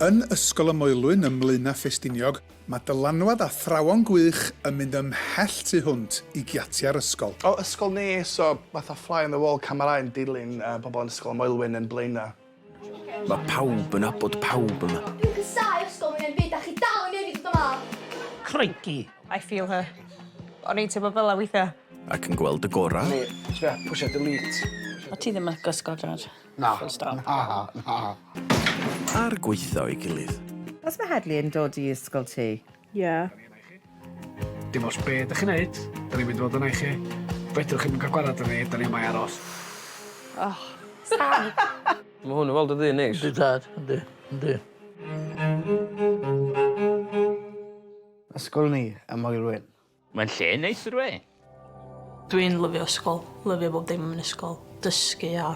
Yn Ysgol y Moelwyn ym Mlaenau Ffestiniog, mae dylanwad athrawon gwych yn mynd ymhell tu hwnt i giatiau'r ysgol. O ysgol ni, so fatha fly on the wall camerâu'n dilyn yy bobl yn Ysgol y Moelwyn yn Blaenau. Mae pawb yn nabod pawb yma. Dwi'n casáu ysgol mwy na'm byd a chi dal yn newid dod yma! Crikey! I feel her. O'n i'n teimlo fel 'a weithia'. Ac yn gweld y gorau. Ni, sbia, pwsio delete. O' ti ddim yn lico ysgol Dad? Na. Full stop. Na, na. A'r gweitha o'i gilydd. Oes mae Hedley yn dod i ysgol ti? Ie. Dim ots be' 'dach chi'n neud, 'dan ni'n mynd i fod yna i chi. Fedrwch chi'm yn ca'l gwarad arnon ni, 'dan ni yma i aros. Oh, Sam! Ma' hwn i weld yn ddyn neis. Yndi tad, yndi, yndi. Ysgol ni ym Moelwyn. Mae'n lle neis yndyw e? Dwi'n lyfio ysgol, lyfio bob dim am yn ysgol, dysgu a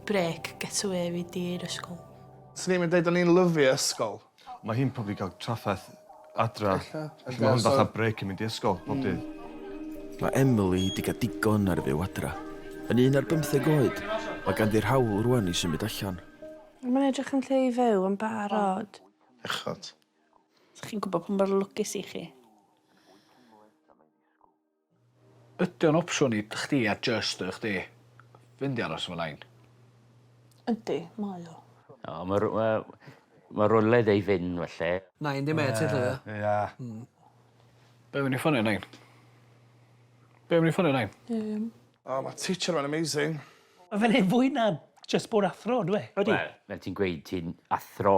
brêc get away fi 'di i'r ysgol. Swn i'm yn deud o'n i'n lyfio ysgol. Mae hi'n probably cael trafferth adra. Ella. Felly ma' hwn fatha brêc i mynd i ysgol pob dydd. Mae Emily 'di cael digon ar fyw adra. Yn un ar bymtheg oed, mae ganddi'r hawl rwan i symud allan. Mae'n edrych yn lle i fyw yn barod. Bechod. Chi'n gwybod pa mor lwcus i chi. Ydy o'n opsiwn i chdi a jyst y chdi fynd i aros efo nain? Yndi, mae o. O ma' rw- ma' ma' rwle 'da 'i fynd falle. Nain 'di mêt ella ia? Ia. Be' am i ni ffonio nain? Be' am i ni ffonio nain? Yym. O ma' teacher ma'n amazing. Ma' fe'n neud fwy na jyst bod athro on'd yw e? Odi. Wel, fel ti'n gweud ti'n athro,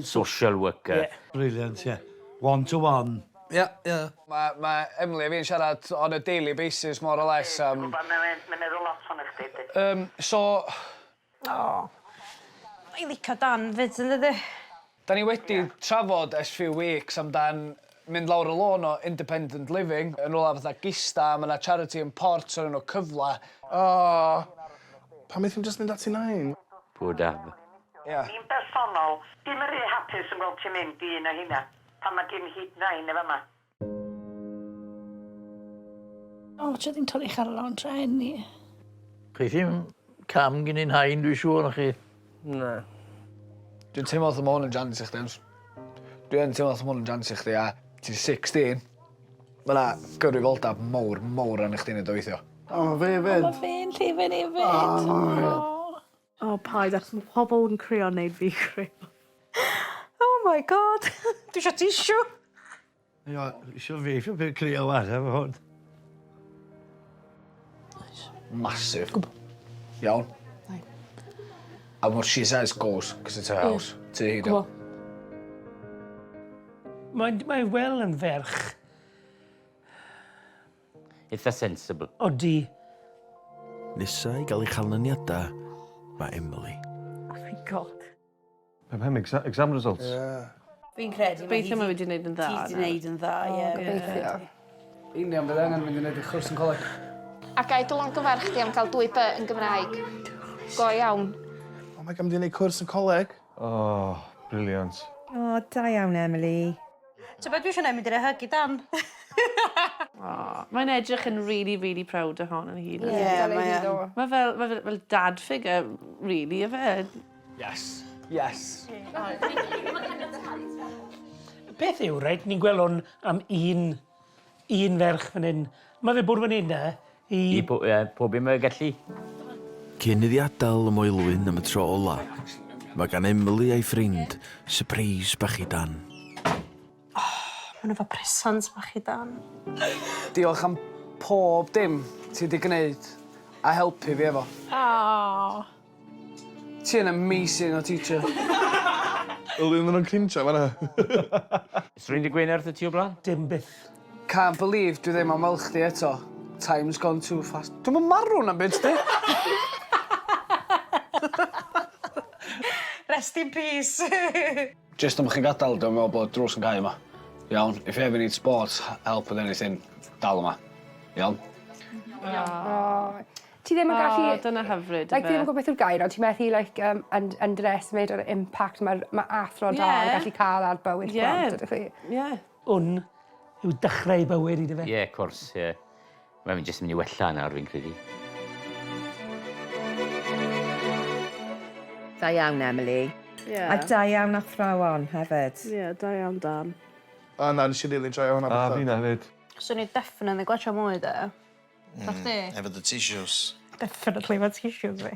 social worker. Ie. Brilliant ie. One to one. Ia ia. Ma' ma' Emily a fi'n siarad on a daily basis more or less am... Dwi'n gwbod mae mae'n meddwl lot ohono chdi 'di. Yym so... O. Mae'n licio Dan 'fyd yndydi? 'Dan ni wedi trafod ers few weeks amdan mynd lawr y lôn o independent living yn rwla fatha Gista ma' 'na charity yn Port o'r enw Cyfla. O! Pam methi'n jyst mynd at 'i nain? Poor Daf. Ia. Fi'n bersonol dim yn rhy hapus yn gweld ti'n mynd i un o heina pan ma' gin hi nain yn fama. O, ti ddim torri charlon trueni. Chi ddim cam gin i'n nhain dwi siŵr na chi. Na. Dwi'n teimlo fatha ma' hwn yn chance i chdi Ems. Dwi yn teimlo fatha ma' hwn yn chance i chdi a ti'n 16. Ma' 'na gyfrifoldab mowr mowr arno chdi neud o weithio. O ma' fe 'fyd. O ma' fe'n llifyn efyd. O. O paid achos ma' pobol yn crio neud fi crio. Oh my God. Dwi isio tissue. Ie, isio fi isio fi crio wan efo hwn. Nice. Massive. Gwbo. Iawn? Aye. And what she says goes, 'cause it's her house. Ie. Tŷ hi 'di o. Gwbo. Mae'n mae wel yn ferch. Eitha sensible. Odi. Nesa i gael ei chanlyniadau, mae Emily. Oh my God. Be am exa exam results? Ie. Fi'n credu Gobeithio mae wedi neud yn dda. Ti 'di neud yn dda ie. O gobeithio. Union bydd angen mynd i neud ei chwrs yn coleg. A ga i dy longyfarch di am gael 2 By yn Gymraeg. Go iawn. Oh my God mynd i neud cwrs yn coleg. Oh, brilliant. O, da iawn Emily. Tybed dwi isio neud mynd i roi hug i Dan. O, mae'n edrych yn really really proud ohono hi. Ie, mae yn. Mae fel, mae fel, fel dad figure, really, yfe? Yes. Yes. Beth yw, reit, ni'n gweld hwn am un, un ferch fan hyn. Mae fe bod fan hyn na i... I po- ie, pob un mae'n gallu. Cyn iddi adael y Moelwyn am y tro ola, mae gan Emily a'i ffrind sypreis bach i Dan. O, ma' nhw efo presant bach i Dan. Diolch am pob dim ti 'di gneud a helpu fi efo. O! Ti yn amazing o teacher. Yli ma' nw'n crinjo fan 'na. O's rywun 'di gweud wrtho ti o bla'n? Dim byth. Can't believe dwi ddim am weld chdi eto. Time's gone too fast. Dwi'm yn marw na'm byd sti. Rest in peace. Jyst am bo' chi'n gadal dwi'm yn me'wl bod drws yn cau yma. Iawn if you ever need support help with anything dal yma. Iawn? O. Ti ddim yn gallu... O dyna hyfryd Like fi ddim yfe? yn gwbo beth yw'r gair ond ti methu like yym und- underestimate yr impact ma'r ma' athro da yn Ie. gallu ca'l ar bywyd Ie. plant ydych chi? Ie. Hwn yw dechrau ei bywyd hi dyfe? Ie cwrs ie. Mae fe jyst yn mynd i wella nawr fi'n credu. Da iawn Emily. Ie. A da iawn athrawon hefyd. Ie, da iawn Dan. O na, nes i rili joio hwnna. A fi na hefyd. Swn i definitely gwatsio mwy de. Da chdi? Efo dy tissues. Definitely efo tissues fi.